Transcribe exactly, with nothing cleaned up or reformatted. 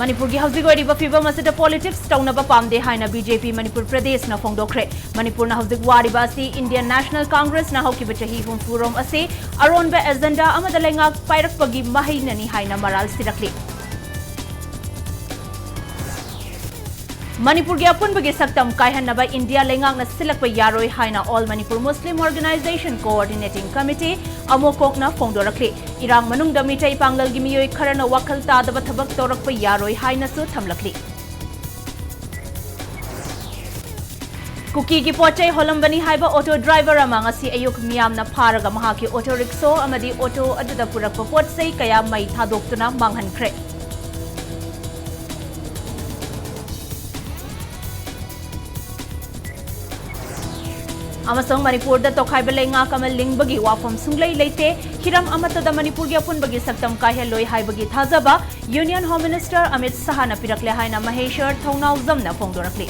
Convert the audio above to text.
ꯃꯅꯤꯄꯨꯔꯒꯤ ꯍꯧꯖꯤꯛ ꯑꯣꯏꯔꯤꯕ ꯐꯤꯕꯝ ꯑꯁꯤꯗ politics ꯇꯧꯅꯕ ꯄꯥꯝꯗꯦ ꯍꯥꯏꯅ BJP ꯃꯅꯤꯄꯨꯔ ꯄ꯭ꯔꯗꯦꯁꯅ ꯐꯣꯡꯗꯣꯛꯈ꯭ꯔꯦ꯫ ꯃꯅꯤꯄꯨꯔꯅ ꯍꯧꯖꯤꯛ ꯋꯥꯔꯤꯕ ꯑꯁꯤ Indian National Congressꯅ ꯍꯧꯈꯤꯕ ꯆꯍꯤ ꯍꯨꯝꯐꯨ ꯔꯣꯝ ꯑꯁꯤ ꯑꯔꯣꯟꯕ agenda ꯑꯃꯗ ꯂꯩꯉꯥꯛ ꯄꯥꯏꯔꯛꯄꯒꯤ ꯃꯍꯩꯅꯅꯤ ꯍꯥꯏꯅ ꯃꯔꯥꯜ ꯁꯤꯔꯛꯂꯤ꯫ ꯃꯅꯤꯄꯨꯔꯒꯤ ꯑꯄꯨꯟꯕꯒꯤ ꯁꯛꯇꯝ ꯀꯥꯏꯍꯟꯅꯕ ꯏꯟꯗꯤꯌꯥ ꯂꯩꯉꯥꯛꯅ ꯁꯤꯜꯂꯛꯄ ꯌꯥꯔꯣꯏ ꯍꯥꯏꯅ All Manipur Muslim Organisation Coordinating Committee, ꯑꯃꯣꯀꯣꯛꯅ ꯐꯣꯡꯗꯣꯔꯛꯂꯤ꯫ ꯏꯔꯥꯡ ꯃꯅꯨꯡꯗ ꯃꯤꯇꯩ ꯄꯥꯡꯒꯜꯒꯤ ꯃꯤꯑꯣꯏ ꯈꯔꯅ ꯋꯥꯈꯜ ꯇꯥꯗꯕ ꯊꯕꯛ ꯇꯧꯔꯛꯄ ꯌꯥꯔꯣꯏ ꯍꯥꯏꯅꯁꯨ ꯊꯝꯂꯛꯂꯤ꯫ ꯀꯨꯀꯤꯒꯤ ꯄꯣꯠ ꯆꯩ ꯍꯣꯜꯂꯝꯕꯅꯤ ꯍꯥꯏꯕ auto driver ꯑꯃ ꯉꯁꯤ ꯑꯌꯨꯛ ꯃꯤꯌꯥꯝꯅ ꯐꯥꯔꯒ ꯃꯍꯥꯛꯀꯤ auto rickshaw ꯑꯃꯗꯤ auto ꯑꯗꯨꯗ ꯄꯨꯔꯛꯄ ꯄꯣꯠ ꯆꯩ ꯀꯌꯥ ꯃꯩ ꯊꯥꯗꯣꯛꯇꯨꯅ ꯃꯥꯡꯍꯟꯈ꯭ꯔꯦ꯫ ꯑꯃꯁꯨꯡ ꯃꯅꯤꯄꯨꯔꯗ ꯇꯣꯈꯥꯏꯕ ꯂꯩꯉꯥꯛ ꯑꯃ ꯂꯤꯡꯕꯒꯤ ꯋꯥꯐꯝ ꯁꯨꯡꯂꯩ ꯂꯩꯇꯦ꯫ ꯍꯤꯔꯝ ꯑꯃꯠꯇꯗ ꯃꯅꯤꯄꯨꯔꯒꯤ ꯑꯄꯨꯟꯕꯒꯤ ꯁꯛꯇꯝ ꯀꯥꯏꯍꯜꯂꯣꯏ ꯍꯥꯏꯕꯒꯤ ꯊꯥꯖꯕ Union Home Minister ꯑꯃꯤꯠ ꯁꯍꯥꯅ ꯄꯤꯔꯛꯂꯦ ꯍꯥꯏꯅ ꯃꯍꯦꯁ꯭ꯋꯔ ꯊꯧꯅꯥꯎꯖꯝꯅ ꯐꯣꯡꯗꯣꯔꯛꯂꯤ꯫